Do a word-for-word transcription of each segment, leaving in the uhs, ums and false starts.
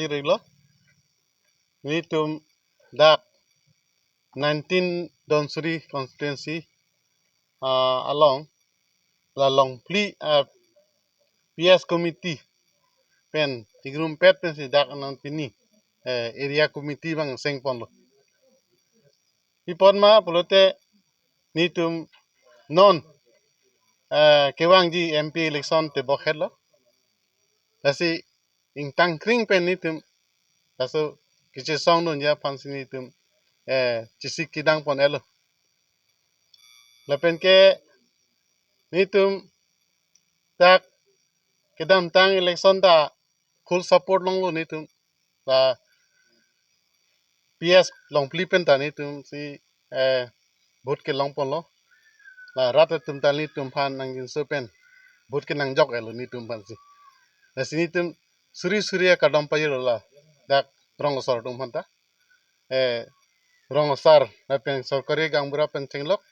Rilo. Nelitum dak nineteen Dhansiri constituency, ah, along la Longphli, ah, P S committee pen tingrumpet pensi dak non pini, eh, area committee bang sengponlo. Pi apot ma pulote nelitum non, eh, kevangji M P election tebok hetlo. Lasi ingtang kring pen nelitum laso kachesongdunji aphansi nelitum, eh, chesik kedang pon-etlo. Lapen ke nelitum dak kedamtang election ta full support longlo nelitum. La P S Longphli pen ta nelitum si, eh, vote kelong ponlo. La rat atum ta nelitum aphan nangjinso pen vote kenangjok-etlo nelitum aphansi. Lasi nelitum suri suri akardom pajirlo ladak rong asar atum aphan ta. Eh, rong asar lapen sorkari gaonbura pen chenglok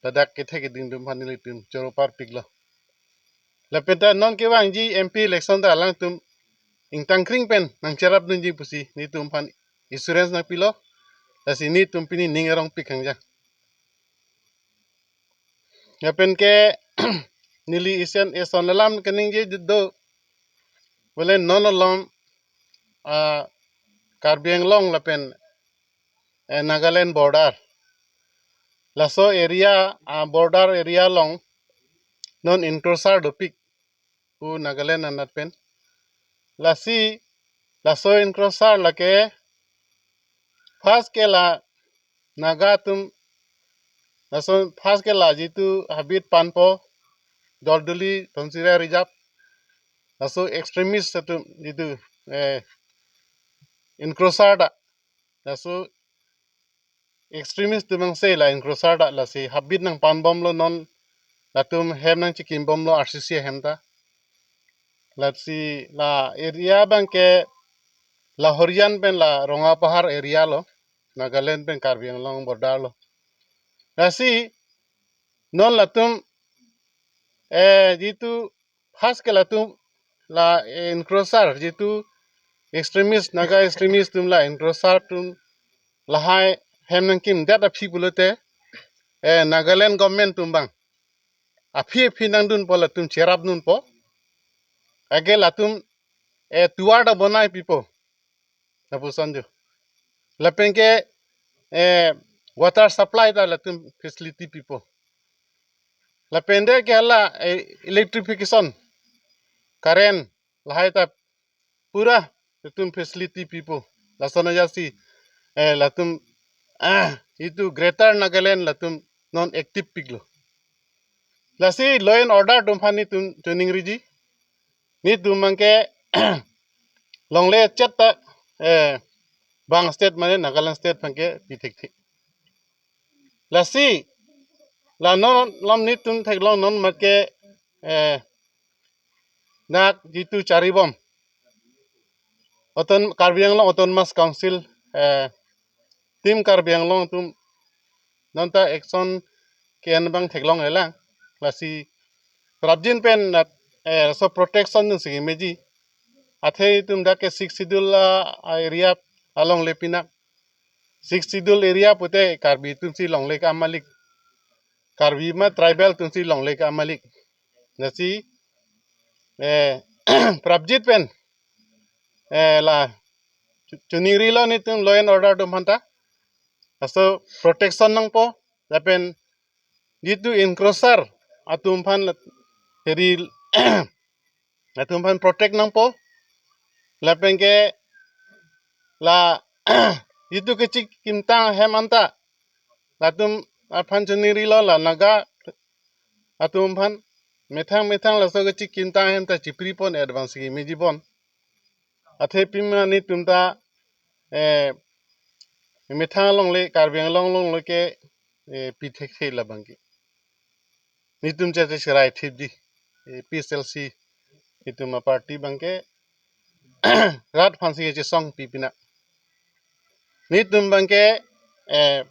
ladak kethe keding atum aphan nelitum choro parpiklo. Lapen ta non kevangji M P election ta alangtum ingtang kring pen nangcherapdunji pusi nelitum aphan assurance nangpilo. Lasi nelitum pini ning arongpik kangjang. Lapen ke neli isen eson alam keningje do, bole non along, ah, Karbi Anglong lapen, eh, Nagaland border. Laso area, ah, border area along non encroacher dopik pu Nagaland anat pen. Lasi laso encroacher lake first ke la Naga atum, laso first ke la jitu habit panpo, Dolduli, Dhansiri Reserve, laso extremist atum jitu, eh, encroacher ta, laso extremist atum angse la encroacher ta, lasi habit nangpanbomlo non, latum hem nangchikimbomlo R C C ahem ta. Lasi la area abang ke la Horijan pen la Rongapahar area lo, Nagaland pen Karbi Anglong border lo. Lasi non latum, eh, jitu first ke latum la, eh, encroacher jitu extremist, Naga extremist atum la encroacher atum lahai hem nangkimdet aphi pulote, eh, Nagaland government atum abang aphi aphi nangdunpo, latum cherapdunpo. Age latum, eh, tovar ta bonai pipo, lapuson jo. Lapen ke, eh, water supply ta latum facility pipo. Lapen de ke hala, eh, electrification, current, lahai ta pura latum facility pipo. Lason ajasi, eh, latum, ah, jitu Greater Nagaland latum non active piklo. Lasi law and order atum aphan nelitum choningriji. Nelitum abang ke longle chet ta, eh, bang state mane Nagaland state abang ke pi thekthe. Lasi la non along nelitum theklong non mat ke, eh, dak jitu charibom Auton-, Karbi Anglong Autonomous Council, eh, Team Karbi Anglong atum non ta action ke-en abang theklonglelang. Lasi prapjin pen nat, eh, laso protection dunsi meji. Athe itum dak ke Sixth Schedule, ah, area alongle pinak. Sixth Schedule area pute Karbi atumsi longle ke amalik. Karbi ma tribal atumsi longle ke amalik. Lasi, eh, prapjin pen, eh, la chu-, choningrilo nelitum law and order atum aphan ta. Laso protection nangpo, lapen jitu encroacher atum aphan la-, heri atum aphan protect nangpo. Lapen ke la jitu kachekimtang ahem anta latum aphan choningrilo, la Naga atum aphan methang methang laso kachekimtang ahem ta chipri pon advance kemeji pon. Athe pima nelitum ta, eh, methang longle, Karbi Anglong longle ke, eh, pi thekthe labang ke. Nelitum chete serai thipji, eh, P S L C nelitum aparty abang ke rat aphansi kachesong pi pinak. Nelitum abang ke, eh,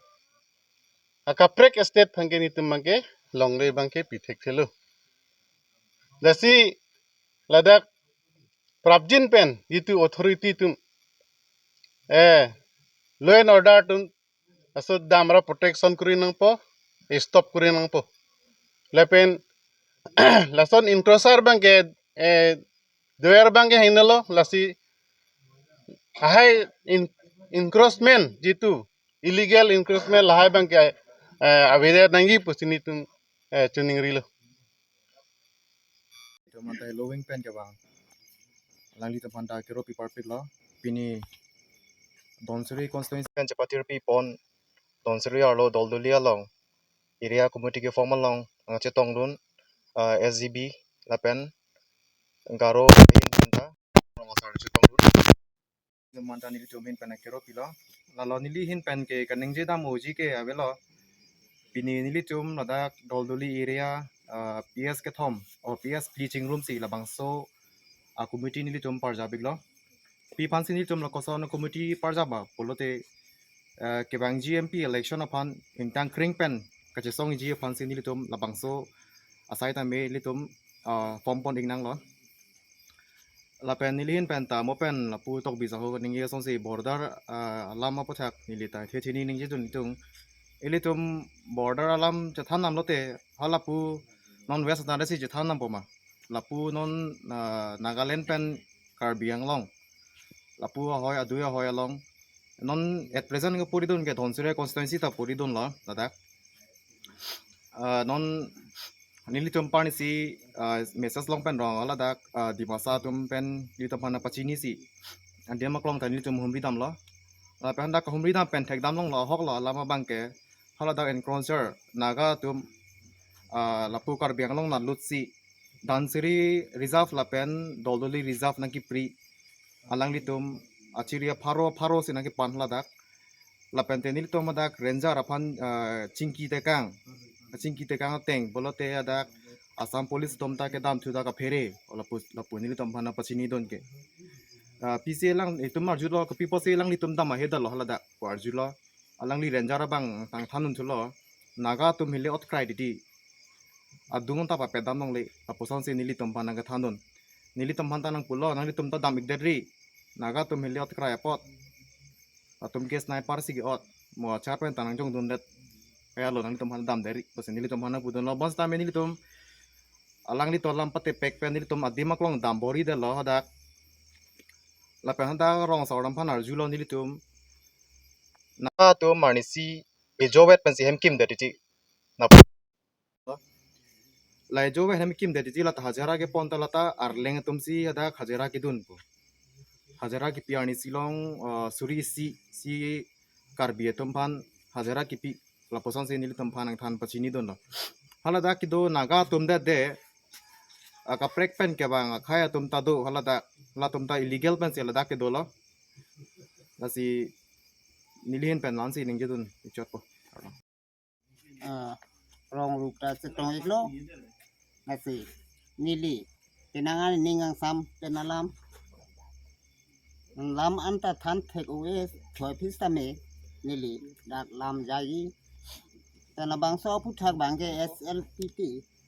akaprek state aphan ke nelitum abang ke longle abang ke pi thekthelo. Lasi ladak prapjin pen jitu authority atum, eh, law and order atum laso dam ra protection kuri nangpo, stop kuri nangpo. Lapen lason encroacher abangke, eh, doer abangke hingno lo, lasi ahai in-, encroachment jitu illegal encroachment lahai abangke, eh, avedet nangji pusi nelitum, eh, choningrilo. Itum anta Helo wing pen kevang, alanglitum aphanta kero pi parpiklo. Pini Dhansiri constituency pen chepathirpi pon, Dhansiri arlo Doldoli along area committee keform along nangchetongdun, ah, S G B lapen Garo ahin aphanta nangchetongdun. Itum anta nelitum ahin pen kero pilo. Lalo neli ahin pen ke kaningje dam oji ke avelo. Pini nelitum ladak Doldoli area, ah, P S kethom, o P S phli chingrum si labangso a-committee nelitum parjapiklo. Pi aphansi nelitum lakoson committee parjap ma pulote, eh, kevangji M P election aphan ingtang kring pen kachesongji aphansi nelitum labangso asai tame nelitum, ah, form pon-ik nanglo. Lapen neli ahin pen ta mo pen lapu Tokbi Sahu kaningje asonsi border, ah, alam aputhak neli ta the thini ningjedun itum. Ilitum border alam chethan damlote, ha lapu non West Nagaland si chethan dampo ma. Lapu non, ah, Nagaland pen Karbi Anglong, lapu ahoi adui ahoi along. Non at present ke puridun ke Dhansiri constituency ta puridunlo ladak. Ah, non nelitum parnisi, ah, message long pen rong ladak, ah, Dimasa atum pen nelitum aphan pachinisi, ah, Dimaklong ta nelitum humri damlo. Lapen dak humri dam pen thekdam longlo, ahoklo alam abangke. Haladak encroacher Naga atum, ah, lapu Karbi Anglong nat lutsi Dhansiri reserve lapen Doldoli reserve nangkipri, alanglitum achiri apharo pharo si nangkepan ladak. Lapen te nelitum ladak ranger aphan, ah, chingki tekang, chingki tekang ateng pulote ladak Assam Police atum ta kedamthu dak kaphere, lapu, lapu nelitum aphan pachinidun ke. Ah, pisi alang itum arjulo, kopi pusi alanglitum dam ahedetlo ladak pu arjulo. Alangli ranger abang nangthan thulo, Naga atum hile otkrai didi, adung ta papedam longle, lapusonsi nelitum aphan nangkethandun. Nelitum aphan ta nangpulo, nanglitum ta dam-ikdetri, Naga atum hile otkrai apot, latum ke sniper si ke-ot, mo achar pen ta nangjongdundet. Kaya lo nanglitum aphan damdetri pusi nelitum aphan nangpudunlo. Bonsitame nelitum alanglitum alam patepek pen nelitum adim aklong dam bor-idetlo hadak. Lapen hadak rong asor atum aphan arjulo nelitum, Naga atum arnisi ejovet pensi hem kimdet titi. Na, la ejovet hem kimdet titi, lata hajira kepon ta lata Arleng atumsi hadak hajira kedunpo. Hajira kipi arnisi long, eh, suri isi, isi Karbi atum aphan hajira kipi, lapusonsi nelitum aphan nangthan pachinidunlo. Haladak kedo Naga atum det de, akaprek pen kevang akhei atum ta do, haladak, latum ta illegal pensi ladak kedolo. Lasi neli ahin pen la-ansi ningjedun ichotpo. Ah, rong rup ta chetong-iklo. Lasi neli penang an ning angsam pen alam, lam anta than thek ove, thoi phi sitame neli dak lam jaiji. Pen labangso aphuthak abangke S L P T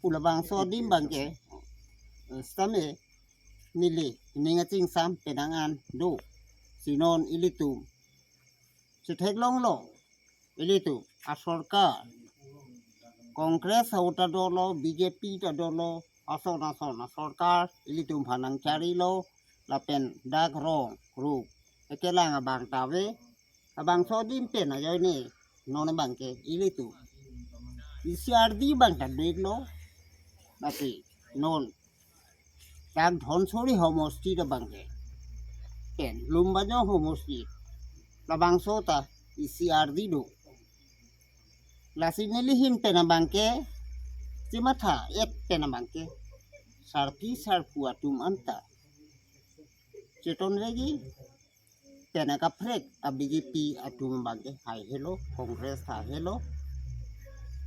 pu labangso adim abangke, eh, sitame neli ning achingsam penang an do. Si non ilitum chetheklonglo, ilitum asorkar, Congress ahut ta dolo, B J P ta dolo, ason ason asorkar ilitum aphan nangcharilo, lapen dak rong rup ekelang abang ta ave, labangso adim pen ajoine non abangke ilitum isi ardi abang ta do-iklo, lasi non dak Dhansiri homosti ta abangke, pen Lumbajong homosti, labangso ta isi ardi do. Lasi neli ahin pen abangke, chematha-et pen abangke, sarpi sarpo atum anta chetonveji, pen akaprek a-B J P atum abangke haihelo, Congress ta haihelo.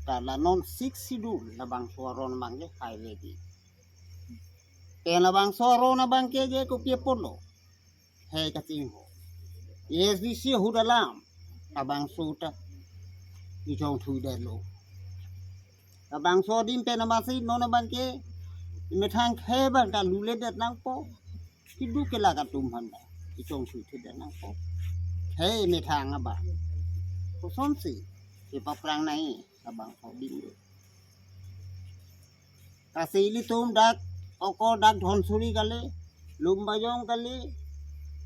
Ta la non Sixth Schedule labangso aron abangke haiveji. Pen labangso aron abangke je kopi apotlo, hei kachingho. A S D C ahut alam labangso ta ijong thuidetlo. Labangso adim pen amatsi non abangke methang khei abang ta luledet nangpo. Keduk kelak atum aphan ta kechongsi theda nangkok. Hei methang abang, kosonsi kepaphrang nangji abang, Sodim do. Lasi ilitum dak Okor, dak Dhansiri kali, Lumbajong kali,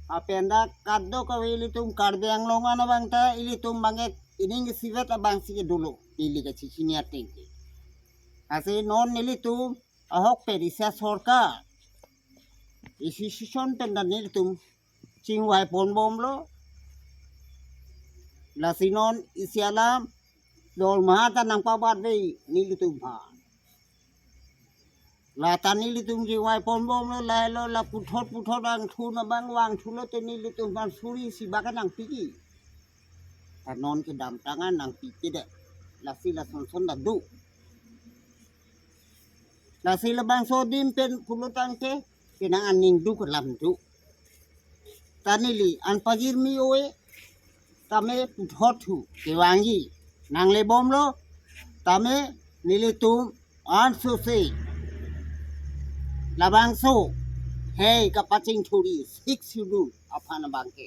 lapen dak kadokave ilitum Karbi Anglong an abang ta ilitum bangke ining isivet abangsi kedolo, ili kachechini ateng ke. Lasi non nelitum ahok pen isi asorkar, isi session pen ta nelitum chingvai ponbomlo. Lasi non isi alam, dormaha ta nangpabatve nelitum aphan. Lata nelitum chingvai ponbomlo, lahelo, la puthot puthot vangthu, nabang vangthulo te nelitum aphan suri isi bak nangpiji. Ta non kedamtang an nangpipedet. Lasi lasonson ta do. Lasi labangso adim pen pulo tangte, penang aning duk alam do. Ta neli an pajirmi oi, tame puthot thu kevangji nanglebomlo, tame nelitum ansose labangso hei kapachingthuri Sixth Schedule aphan abangke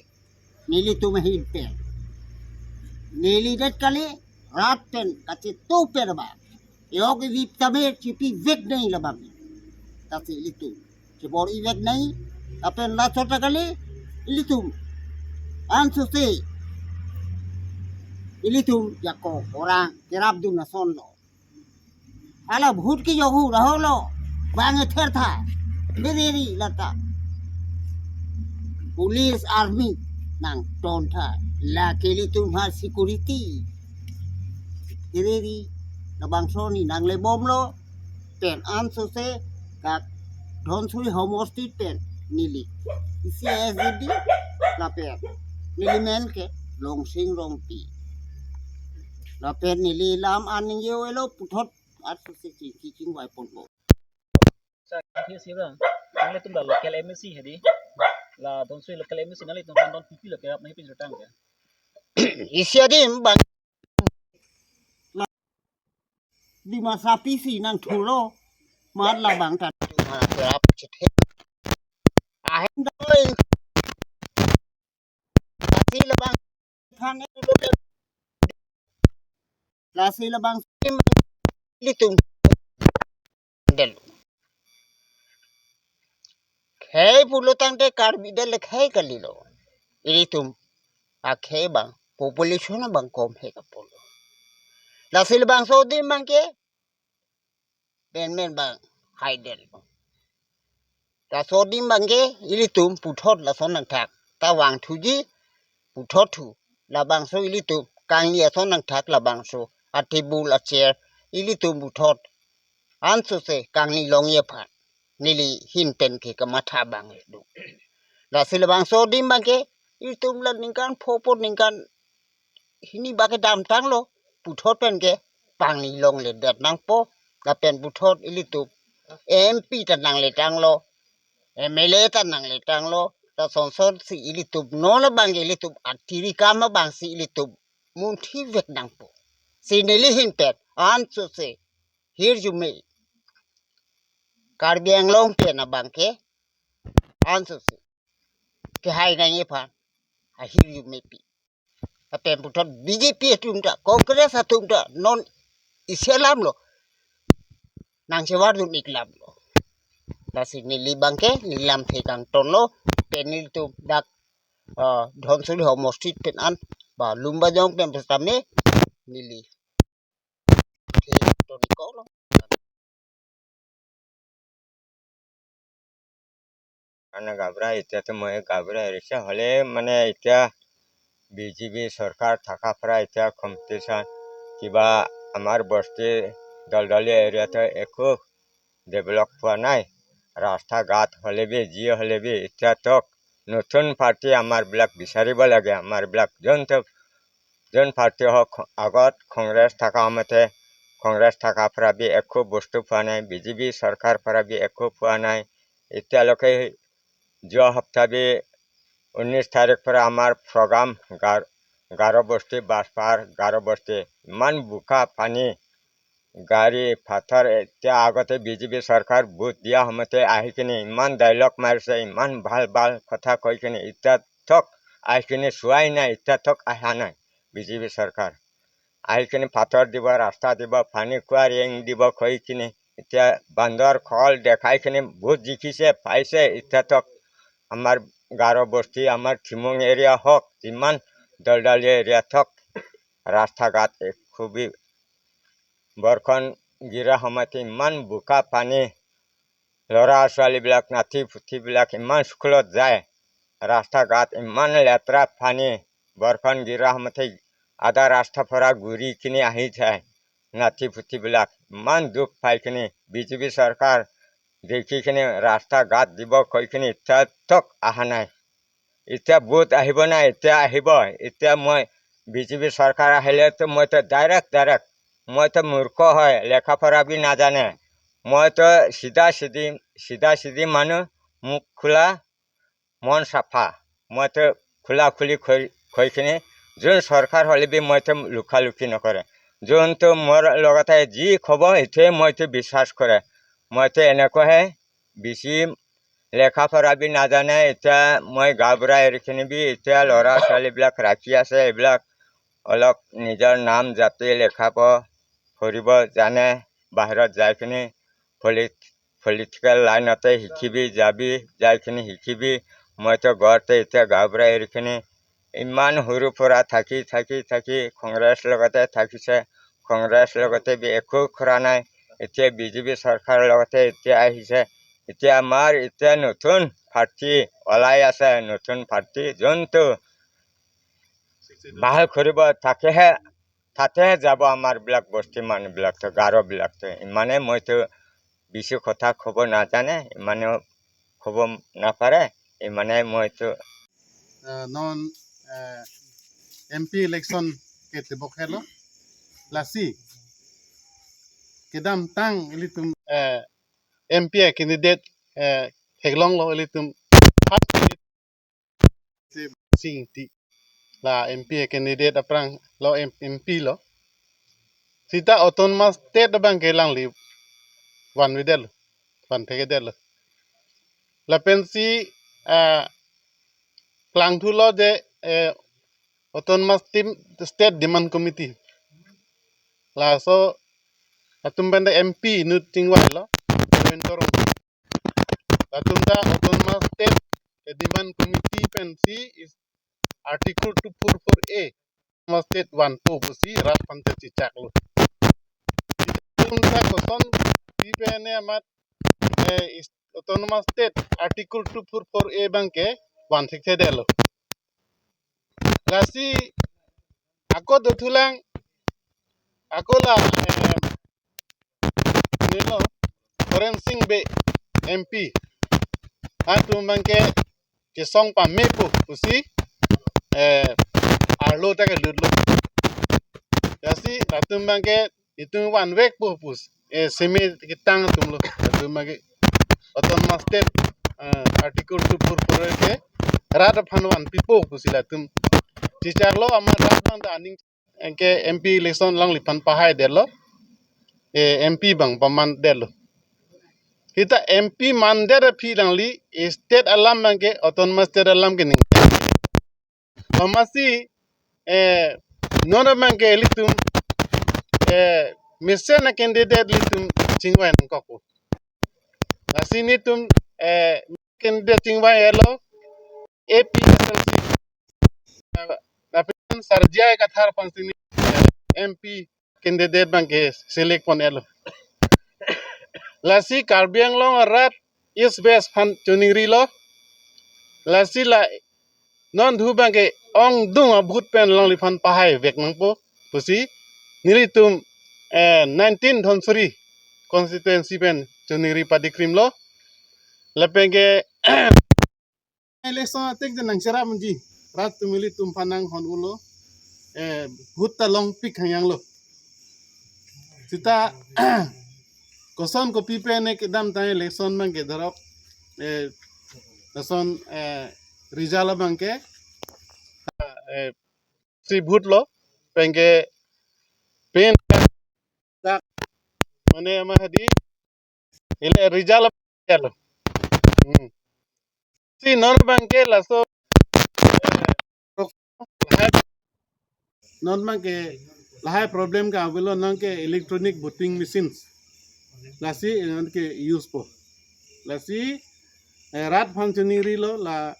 nelitum ahin pen, neli det kali, rat pen kachetu pen abang, yok ivip tame chipivek nangji labang. Lasi ilitum chibor-ivek nangji, lapen laso ta kali, ilitum ansose ilitum jako orang kerapdun asonlo. Hala vote kejok ahut ahoklo, bang ether tha, biriri lata police army nangtontha, lake ilitum aphan security. Biriri labangso ni nanglebomlo, pen ansose dak Dhansiri homosti pen neli isi S G B, lapen neli men ke Longsing Rongpi. Lapen neli lam an ningje-elo, puthot ansose chingki chingvai ponpo. Sa, ahi si ra. Nanglitum la local M A C hedi. La Dhansiri local M A C, nanglitum aphan don P P lo kerap nangji pin rutang ya. Isi adim bang Dimasa P C nangthulo, mat labang ta. Mana kerap chethe. Ahem doi. Lasi labang than itu lo. Lasi labang sim ilitum del. Khei pulo tangte Karbi del khei kalilo. Ilitum akhei bang, population bang kom he kapulo. Lasi labangso adim bangke, pen men bang, hai del. Laso adim bangke ilitum puthot lason nangthak ta vangthuji, puthot thu. Labangso ilitum kangni ason nangthak, labangso atable achair ilitum puthot ansose kangni longji aphan neli ahin pen ke kamatha bang do. Lasi labangso adim bangke ilitum la ningkan pho apor, ningkan hini bak kedamtanglo, puthot pen ke pangni longledet nangpo, lapen puthot ilitum M P ta nangletanglo, M L A ta nangletanglo, lasonsonsi ilitum non abangke ilitum atiri kam abangsi ilitum munthivek nangpo. Si neli ahin pen ansose hirjume Karbi Anglong pen abangke ansose kehai nangji aphan ahirjumepi. Lapen puthot B J P atum ta, Congress atum ta non isi alamlo, nangchevardun-ik alamlo. Lasi neli bangke neli lamthe kangtonlo, pen nelitum dak, ah, Dhansiri homosti pen an ba Lumbajong pen pusitame neli the ton-iklo. Ana gabra, এতিয়া তো মই গাঁওবুঢ়া এৰিছো, হ'লে মানে এতিয়া বিজেপি চৰকাৰ থকা পৰা এতিয়া কম্পিটিশ্যন কিবা আমাৰ বস্তি দলদলীয়া এৰিয়াত একো ডেভেলপ হোৱা নাই। ৰাস্তা ঘাট হ'লে বি, যি হ'লে বি, এতিয়া তক নতুন পাৰ্টি আমাৰবিলাক বিচাৰিব লাগে। আমাৰবিলাক যোনটো যোন পাৰ্টি হওক, আগত কংগ্ৰেছ থকা সময়তে কংগ্ৰেছ থকা পৰা বি একো বস্তু পোৱা নাই, বিজেপি চৰকাৰ পৰা বি একো পোৱা নাই। এতিয়ালৈকে যোৱা সপ্তাহ বি ঊনৈছ তাৰিখ পৰা আমাৰ প্ৰগ্ৰাম গাৰ-, গাৰো বস্তি, বাছপাৰ গাৰো বস্তি, ইমান বোকা পানী, gari, pathor, এতিয়া আগতে বিজেপি চৰকাৰ ভোট দিয়া সময়তে আহি কিনে ইমান ডায়লগ মাৰিছে, ইমান ভাল ভাল কথা কৈ কিনে, এতিয়া থক আহি কিনে চোৱাই নাই, এতিয়া থক অহা নাই বিজেপি চৰকাৰ। আহি কিনে পাথৰ দিব, ৰাস্তা দিব, পানী কুঁৱাৰ য়েং দিব কৈ কিনে, এতিয়া বান্দৰ খল দেখাই কিনে ভোট জিকিছে, পাইছে, এতিয়া থক আমাৰ গাৰো বস্তি, আমাৰ থিমুং এৰিয়া হওক, যিমান দলদালি এৰিয়া থক, ৰাস্তা ঘাট এক খুবেই বৰষুণ গিৰা সময়তে ইমান বোকা পানী, ল'ৰা ছোৱালীবিলাক, নাতি পুতিবিলাক ইমান স্কুলত যায়, ৰাস্তা ঘাট ইমান লেতেৰা পানী, বৰষুণ গিৰা সময়তে আধা ৰাস্তাৰ পৰা ঘূৰি কিনি আহি যায়। নাতি পুতিবিলাক ইমান দুখ পাই কিনি বিজেপি চৰকাৰ দেখি কিনি ৰাস্তা ঘাট দিব কৈ কিনি এতিয়া থক অহা নাই। এতিয়া ভোট আহিব না, এতিয়া আহিব। এতিয়া মই বিজেপি চৰকাৰ আহিলেতো মইতো ডাইৰেক্ট, ডাইৰেক্ট, মইতো মূৰ্খ হয়, লেখা পঢ়া বি নাজানে। মইতো চিধা চিধি, চিধা চিধি মানুহ, মুখ খোলা, মন চাফা। মইতো খোলা খুলি কৈ, কৈ কিনি যোন চৰকাৰ হ'লে বি মইতো লুকা লুকি নকৰে। যোনটো মোৰ লগতে যি ক'ব, এইটোৱে মইতো বিশ্বাস কৰে। মইতো এনেকুৱাহে বেছি লেখা পঢ়া বি নাজানে। এতিয়া মই গাঁওবুঢ়া এৰি কিনি বি এতিয়া ল'ৰা ছোৱালীবিলাক ৰাখি আছে, এইবিলাক অলপ নিজৰ নাম জাতি লেখা প-, পঢ়িব জানে, বাহিৰত যাই কিনি পলিট-, পলিটিকেল লাইনতে শিকিবি, যাবি, যাই কিনি শিকিবি। মইতো ঘৰতে এতিয়া গাঁওবুঢ়া এৰি কিনি ইমান সৰু পৰা থাকি, থাকি, থাকি কংগ্ৰেছ লগতে থাকিছে, কংগ্ৰেছ লগতে বি একো কৰা নাই। এতিয়া বিজেপি চৰকাৰৰ লগতে এতিয়া আহিছে। এতিয়া আমাৰ এতিয়া নতুন প্ৰাৰ্থী ওলাই আছে, নতুন প্ৰাৰ্থী যোনটো ভাল কৰিব, তাকেহে, তাতেহে যাব আমাৰ বিলাক বস্তি মানুহবিলাকতো, গাৰোবিলাকতো। ইমানে মইতো বেছি কথা ক'ব নাজানে, ইমানে ক'ব নাপাৰে, ইমানে মইতো আহ, non, eh, M P election ke tebok helo. Lasi kedamtang ilitum, eh, M P a candidate, eh, theklonglo ilitum first candidate Sing Ti. La M P a candidate aphrang lo M-, M P lo. Sita autonomous state abang ke alangli vanvedetlo, vanthekdetlo. Lapensi, ah, klangthulo je, eh, autonomous team state demand committee. Laso latum pen M P inut chingvailo, Devendra Rongpi. Latum ta autonomous state demand committee pensi is article two four four A autonomous state vanpo pusi rat aphan ta chechaklo. Latum ta koson pi pen amat, eh, is autonomous state article two four four A abang ke vanthekthedetlo. Lasi ako dothulang, ako la, eh, nilo, Horen Sing Bey M P. Latum abang ke kesong pamepo pusi, eh, arlo ta kelutlo. Lasi latum abang ke itum vanvekpo pus, eh, semi ketang atumlo. Latum abang ke autonomous state, eh, article two four four ke rat aphan vanpipo pusi latum chechaklo, amat rat abang ta aning anke M P election alangliphan pahaidetlo. Eh, M P abang pamandetlo. Sita M P mandet aphi alangli, eh, state alam abang ke autonomous state alam ke ning. Pamasi, eh, non abang ke ilitum, eh, mesen a-candidate ilitum chingvai nangkokpo. Lasi nelitum, eh, candidate chingvailo, A P H L C, eh, lapen Sir J I Kathar aphansi neli, eh, M P candidate abang ke select pon-etlo. Lasi Karbi Anglong arat East West aphan choningrilo. Lasi la non thu abang ke ongdung a-vote pen alangliphan pahaivek nangpo pusi nelitum, eh, nineteen Dhansiri constituency pen choningri padikrimlo. Lapen ke election atik je nangcherapji, rat atum ilitum aphan nanghon-ulo, eh, vote ta longpik hangyanglo. Sita koson kopi pen ne kedamtang election abang ke dorok, eh, lason, eh, result abang ke, eh, si vote lo, pen ke, pen dak Mane ama hadi. Ile result alo. Hmm. Si non abangke laso, eh, lahai, non abangke lahai problem ke avelo nangke electronic voting machines. Lasi nangke use po. Lasi, eh, rat aphan choningri lo la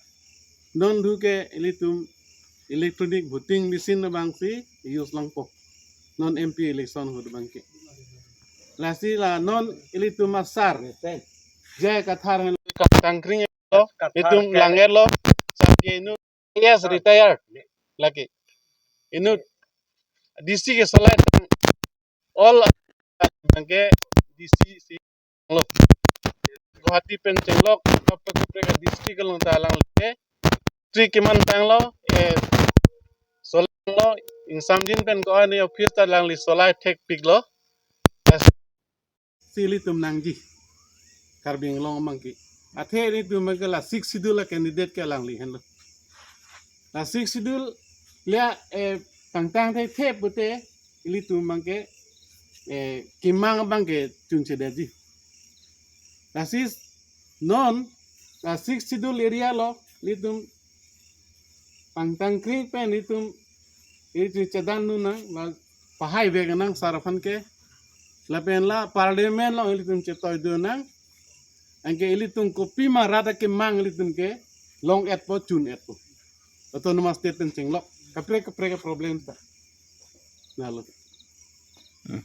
non thu ke ilitum electronic voting machine abangsi use longpo. Non M P election ahut abangke. Lasi la non ilitum asar J I Kathar henlo, Kangkring lo, Kathar itum ke lang-etlo, sake inut I A S retired lake. Inut D C ke solai tang, all abangke D C si lo. Guwahati pen chenglok, kaprek kaprek district along ta alangli ke. District keman tanglo, eh, solai lo, ingsamjin pen ko-an office ta alangli solai thekpiklo. Si ilitum nangji. Karbi Anglong abangke. Athe ilitum abangke la Sixth Schedule a candidate ke alangli henlo. La Sixth Schedule le, eh, pangtang thekthe pute ilitum abangke, eh, kemang abangke chunchedetji. Lasi non la Sixth Schedule area lo ilitum pangtang kri pen ilitum, ilitum chedan nunang, la pahai vek nang sar aphan ke, lapen la parliament along ilitum chetoidun nang, anke ilitum kopima rat akemang ilitum ke long-etpo, chun-etpo. Autonomous state pen chenglok, kaprek kaprek problem ta. Nalo. Hmm,